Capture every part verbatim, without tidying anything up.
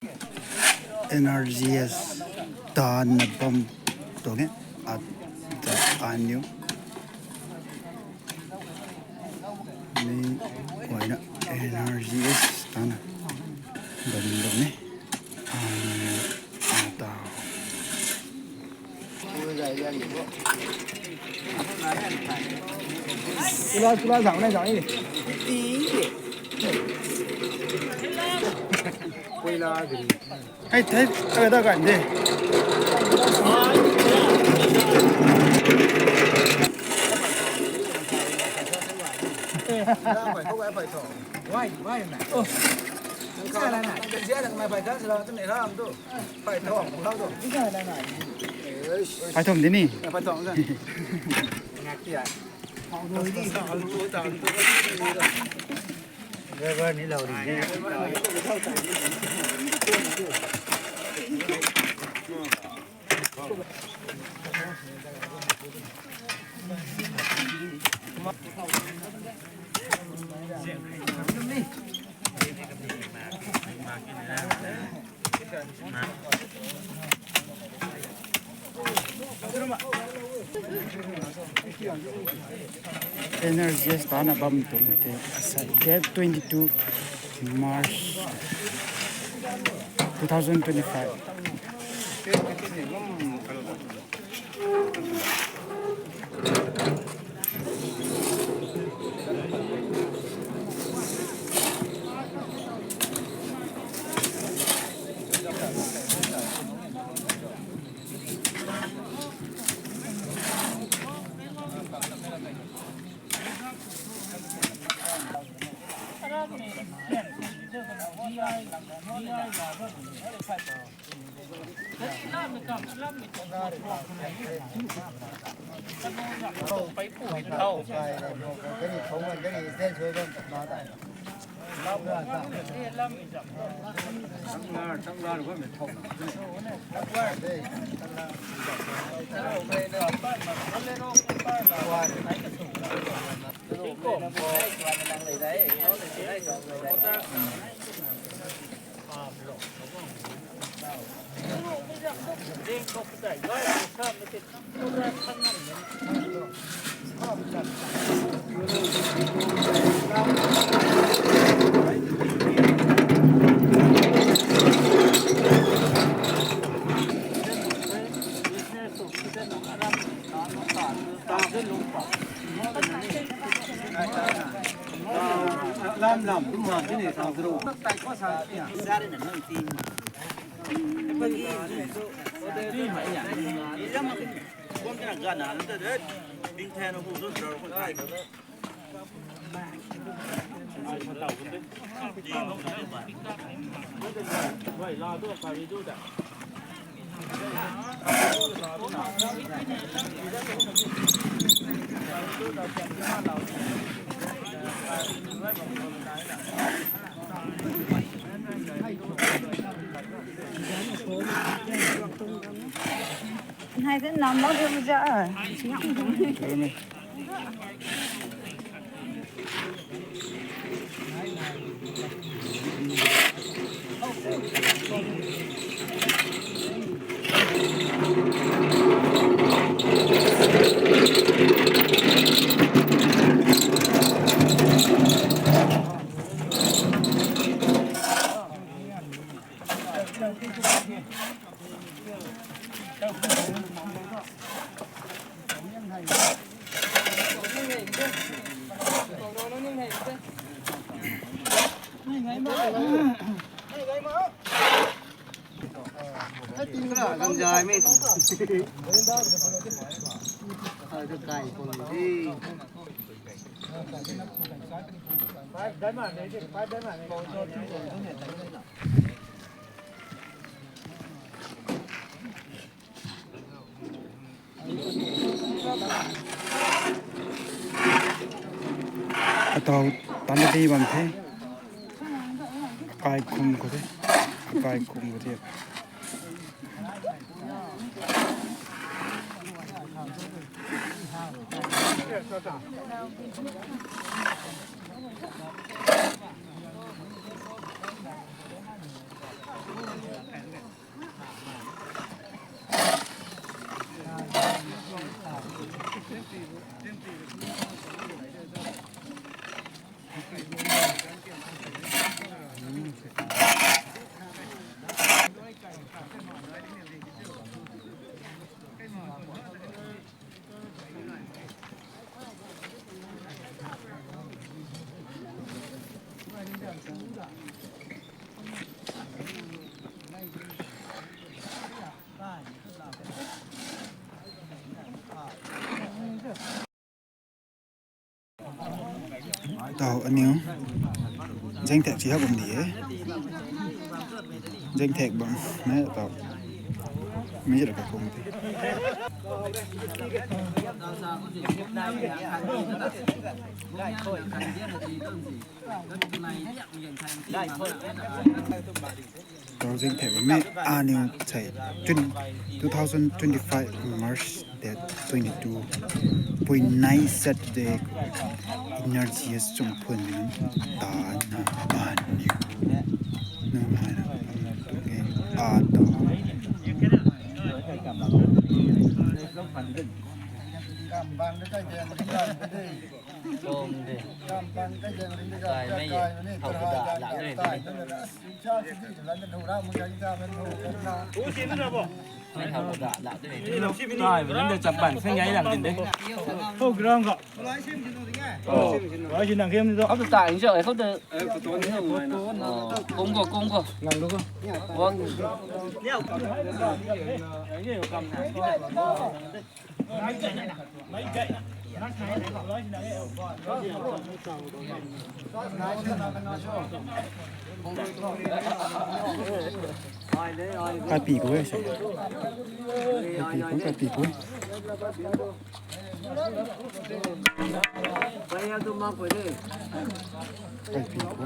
N R G S tana bam tuang e. At the annual ni kuaina N R G S tana bam bam e. An ata. Chula chula zang na zang ni. Koila gri. Ai thei, ai da kan de. Why, why na? Oh. Nang ka, nang ka zia nang mai pai dan sila tu nei ram tu. Pai thom, lau tu. Pai thom di ni. Pai thom sa. Ngak ti ai. Driver ni lau di. N R G S tana bam tuang te asai date twenty two March two thousand twenty five. Lam lam kum ma tini sang zero. Hai te nam lo de ja. Atau tanda di bam the. Akai khum khou the. Akai khum khou the. Tau aniu zengthek chi hak bam di e. Zengthek bam me tau mi zira ka kum ti. Tau zengthek bam me aniu sei twen- two thousand twenty-five March date twenty-two, pui nai Saturday, energy sung phun ta na aniu nung hai na tu ke a ta. Tei mei nang de chapan khan ngai lang din de. Ho ground ko. Oh, ai si nang khiam ni to. Khou tu tai nziu e, khou tu. Kum ko, kum ko. Nang lu ko. Wang. Kapi ko e se. Kapi ko, kapi ko. Kapi ko.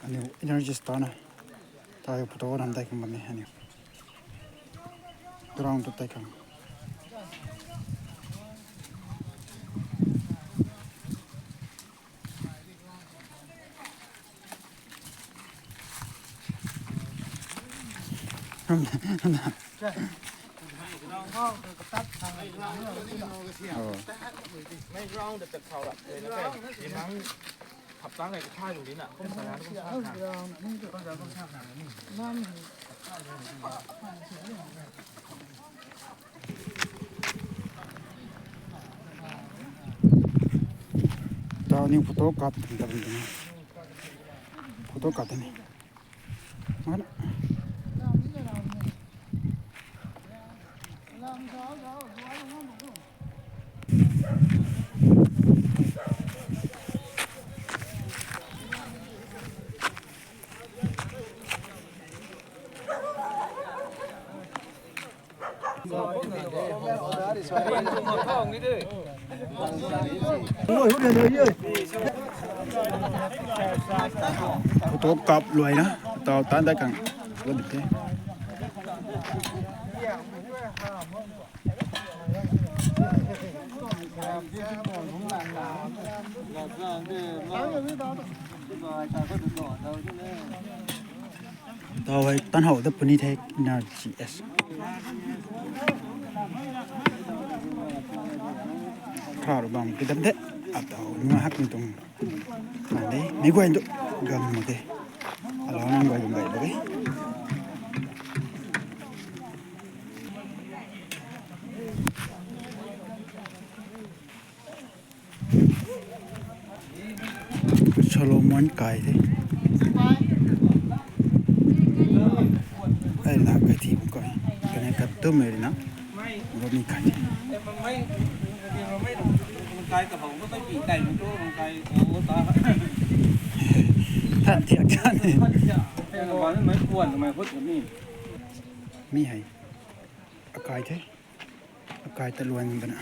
Aniu energy star na. Tei photo nam tei khang bam e aniu. Ground tu tei khang. Tau ni photo kap ta bam tini. Photo kap tini. Mana. Photo kap luai na, tau tan dai khang. Tau hei tan hou ta puni the na G S. Khra ru bam ki dam the. Atau nunga hak ni tung. Nang de, mi guay tu gam mak ke. Alou nang guay gam gay bak ke. Solomon kai the. Ai la kai thi bam koi. Kane kat tu mei ri na. Ro mi kai. Than thiak chan ni. Mi hei. Akai the. Akai ta luan bana.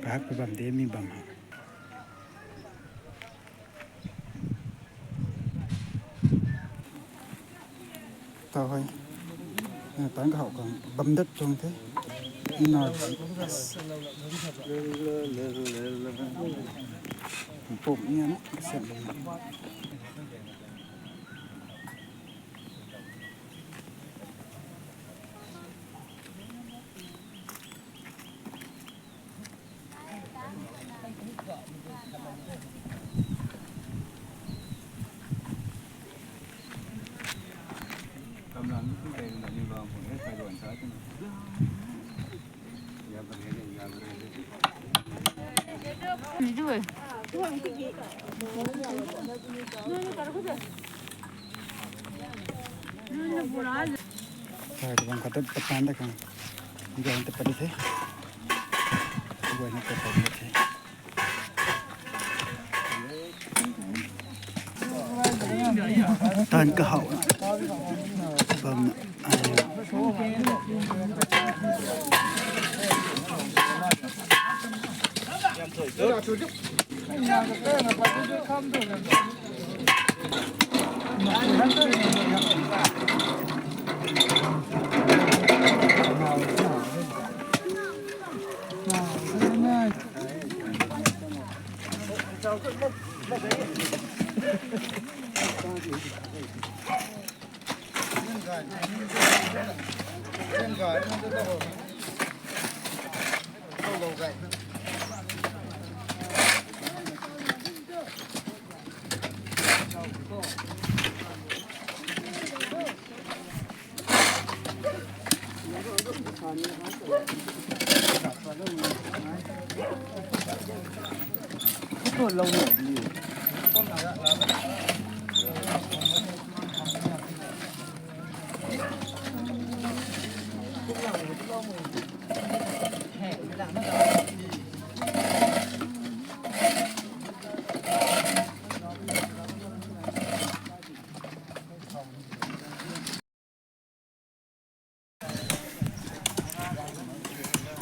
Kahak pi bam de mi bam ha. Tau hei. Tan kahou khang bam dat tuang the. Energy. Pum ni ana kasem bam. Thai kabang kata patan da khang. Guay na ta pari the. Guay na ta pari the. Tan kahou. Bam.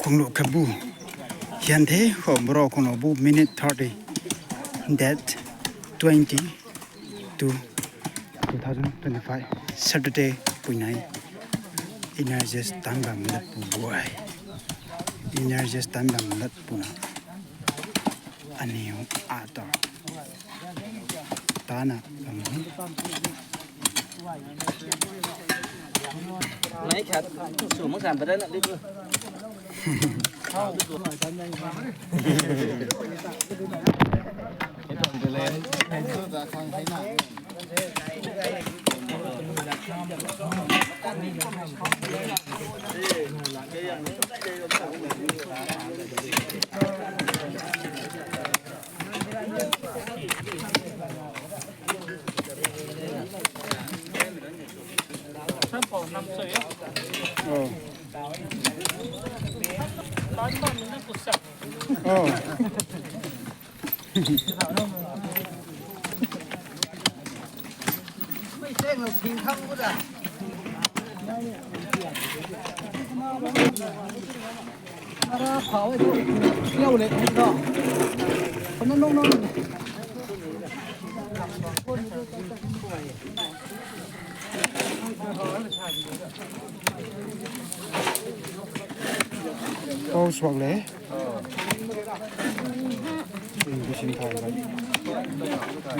Khunglu khabu. Hian the, ho, bro, khunglu bu minute thirty. Date twenty two, two thousand twenty-five, Saturday, puinai. Energies tan bam lat pu buai. Energies tan bam lat puna. Aniu ato. Tana bam. Mai khat su mak san padan na di tu. Oh. Oh. Pau suak le. Sim thau ba.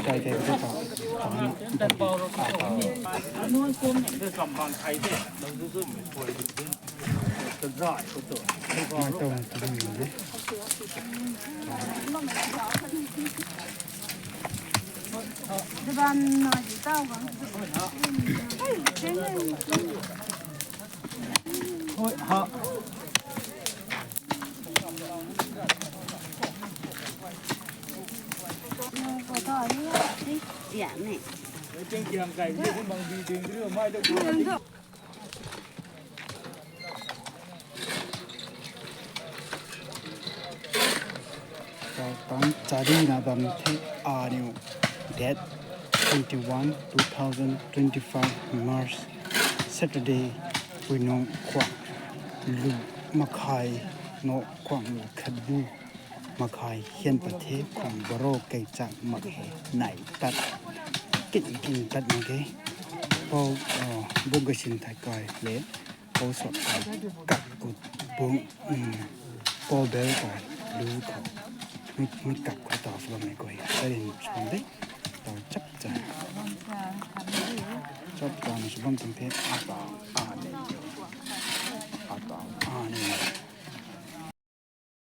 Jai te ko ta. Ni. Tang charina bam the aniu date twenty-one, two thousand twenty-five March, Saturday, puinung khwang lu makhai no khwang lu khatbu makhai hian pat the khwang baro kei chang mak he nai tat kin kin tat mak ge. Pou, uh, bu gasin thai kai le. Pou sot kai kak kut bung, um, pou bel kai lu khou. Mi, mi kak khou tau sw bam mei guay. Tarin sw bam de. Tau chap cha. Chap cha na sw bam tuang the. Ata, a ne. Ata, a ne.